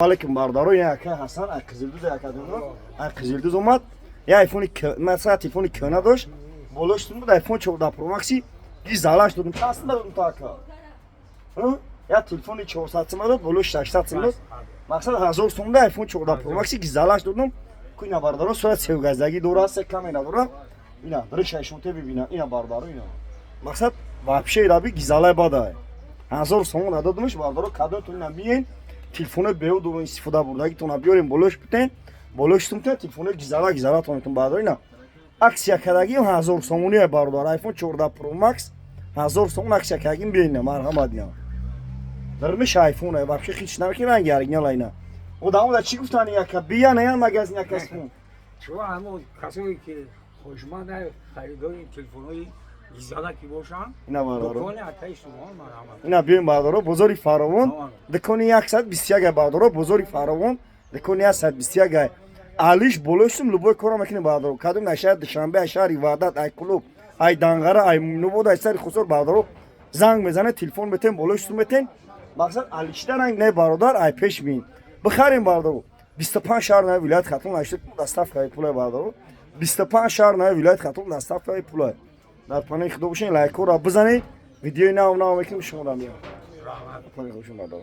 Алейкум, бародаро. Яка Ҳасан ай Қизилдуз, яка ай Қизилдуз омад. Я айфони, масалан, телефони кӯна дошт, болош буд айфон 14 Pro Max, ги залаш додум. Чанд сум додум то, ака? Я телефони 400 сум дод, болош 600 сум дод. Мақсад, 1000 сум да айфон 14 Pro Max ги залаш додум. Ку ина, бародаро, сурат севгаздагӣ дора, се камера дора. Ина дриша шунте бибина. Ина, бародаро, ина мақсад, вообще раби гизалай бадай. 1000 сомон додумш, бародаро. Кадомтон ина биен, телефони беу дуру истифода бурдагитона биёрем, болош битен, болош сумтен, телефони гизала гизала тонетон, бародаро. Ина акция кардагим, 1000 сомони, бародар. Айфон 14 Pro Max 1000 сомон акция кардагим, биёин, марҳамат. Ина дармиш айфон вообще хич намекунӣ, ранги оригинал. Ина одамо чӣ гуфтани, яка бия на магазин, яка сум. Шумо ҳамо касое ки хоҳишманд харидори телефонҳои гизала ки бошанд, Ина, бародаро, дукони акаи шумо, марҳамат. Ина биёин, бародаро, бозори Фаровон, дукони 121, бародаро. Бозори Фаровон, дукони 121. Алиш болоштум, любой кора мекунем, бародаро. Кадом ай шаҳри Душанбе, ай шаҳри Ваҳдат, ай Клуб, ай Данғара, ай Муъминобод, ай сари Хусор, бародаро, занг мезанед, телефон метен, болоштум метен. Мақсад, алишта ранг не, бародар, ай пеш миин бихарем, бародаро. 25 шаҳр нави вилояти Хатлон ашта доставкаи пулай, бародаро. 25 шаҳр нави вилояти Хатлон доставкаи пулай. Дар паноҳи Худо бошед, лайкҳоро бизанед, видеои нав нав мекунем, шуморо меям. Раҳмат. Паноҳи худо, бародаро.